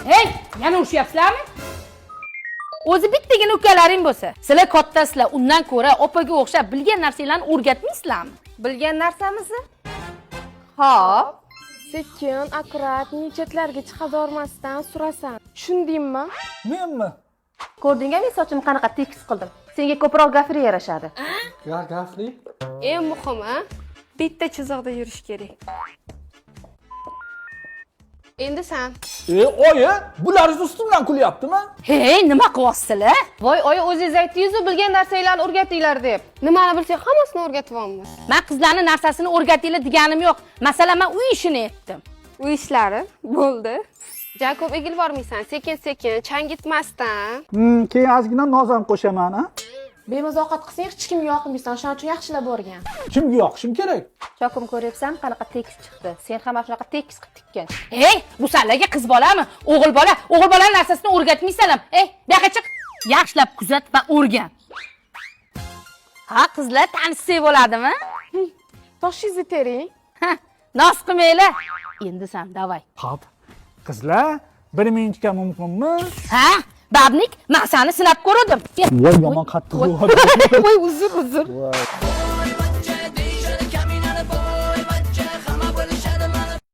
Hey, yana urushyapsizlarmi? O'zi bittagina ukalaring bo'lsa, sizlar kattasizlar, undan ko'ra opaga o'xshab bilgan narsanglarni o'rgatmaysizlarmi? Bilgan narsamizni? Hop. Sekin, аккуратный, chetlarga chiqazormasdan surasan. Tushundingmi? Menmi? Ko'rdingmi, men sochimni qanaqa tekis qildim? Senga ko'proq gafri yarashadi. Gafli? Eng muhimi, bitta chiziqda yurish kerak. Endi san. E, oyi, bular ustimdan kulyaptimi? Hey, nima qilyapsizlar? Voy oyi, o'zingiz aytdingiz-ku, bilgan narsanglarni o'rgatinglar deb. Nimani bilsak, hammasini o'rgatyapmiz. Man qizlarni narsasini o'rgatinglar deganim yo'q. Masalan, man uy ishini aytdim. Uy ishlari bo'ldi. Ja ko'p egilib bormaysan, sekin-sekin, changitmasdan. Keyin ozgina noz ham qo'shaman, a? Bemaza ovqat qilsang, hech kimga yoqmaysan, shuning uchun yaxshilab o'rgan. Kimga yoqishim kerak? Chokim, ko'ryapsan, qanaqa tekis chiqdi. Sen ham mana shunaqa tekis qilib tikkan. Hey, bu sanlarga qiz bolami? O'g'il bola, o'g'il bolani narsasini o'rgatmaysanlar. Ey, bu yoqqa chiq. Yaxshilab kuzat va o'rgan. Ha, qizlar, tanishsak bo'ladimi? Toshingizni tering. Ha, noz qilmanglar. Endi san, давай. Hop. Qizlar, bir minutga mumkinmi? Ha, бабник, man seni sinab ko'rdim. Voy, yomon qattiq. Voy, uzr, uzr. Voy.